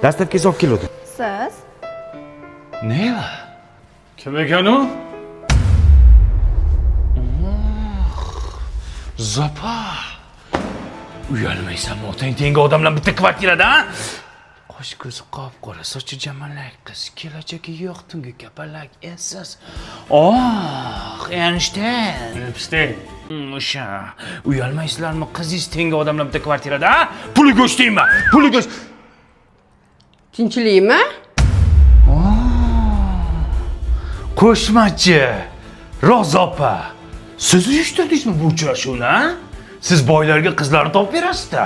Dastavka olib keluvdim. Siz? Neva? Kim ekan u? Zopa. Uyalmaysanmi otang tengi odam bilan bitta kvartirada, a? Qosh ko'zi qop-qora, sochi jamalak qiz, kelajagi yo'q, tungi kapalak, essiz. Oh, Einstein. Epstein. O'sha. Uyalmaysizlarmi qizingiz tengi odam bilan bitta kvartirada, a? Puli go'sht deyman, puli go'sht. Tinchlikmi? Qo'shmachi Roza opa, siz uyushtirdingizmi bu uchrashuvni, a? Siz boylarga qizlarni topib berasiz-da.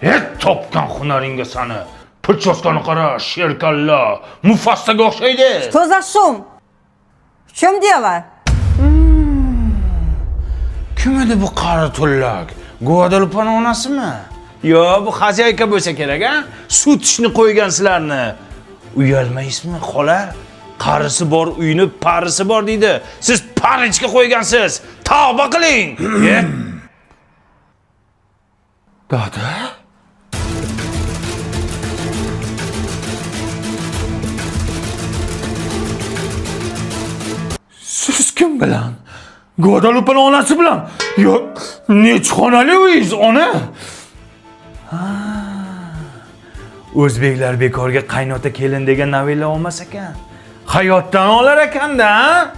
Et topgan hunaringga sani. Прическа ni qara, sherkalla, Mufassaga o'xshaydi. Что за шум? В чем дело? Kim edi bu qari tullak? Guadalupani onasimi? Yo, bu хозяйка bo'lsa kerak, a? Sut ishni qo'ygan sizlarni. Uyalmaysizmi, xola? Qarisi bor uyni parisi bor deydi. Siz парочка qo'ygansiz. Tavba qiling. E? Dada? Siz kim bilan? Guadalupani onasi bilan. Yo, necha xonali uyingiz, ona? Ha. O'zbeklar bekorga qaynota kelin degan novella olmas ekan. Hayotdan olar ekanda, ha?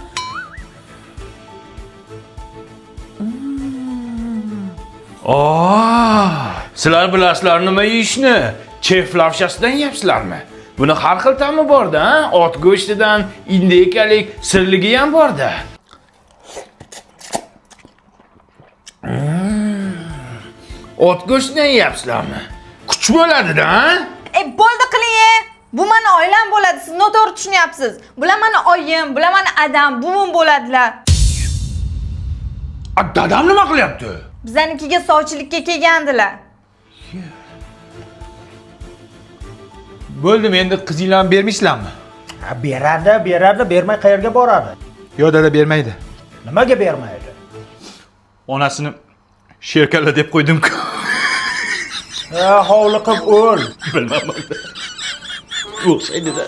Oh, sizlar bilasizlar nima yeyishni? Chef lavshasidan yeyapsizlarmi? Buni har xil ta'mi borda, ha? Ot go'shtidan, индейка lik, sirligi ham borda. Ot go'shtidan yeyapsizlarmi? Kuch bo'ladi-da, ha? E, bo'ldi qiling, e. Bu mani oilam bo'ladi. Siz noto'g'ri tushunyapsiz. Bular mani oyim, bular mani adam, buvim bo'ladilar. A, dadam nima qilyapti? Bizanikiga sovchilikka kelgandilar. Bo'ldimi endi qizinglarni bermaysizlarmi? Ha, beradi, beradi, bermay qayerga boradi? Yo'q dada, bermaydi. Nimaga bermaydi? Onasini sherkalla deb qo'ydim-ku. Ha, hovliqib o'l. Bilmadim. O'xshaydi-da.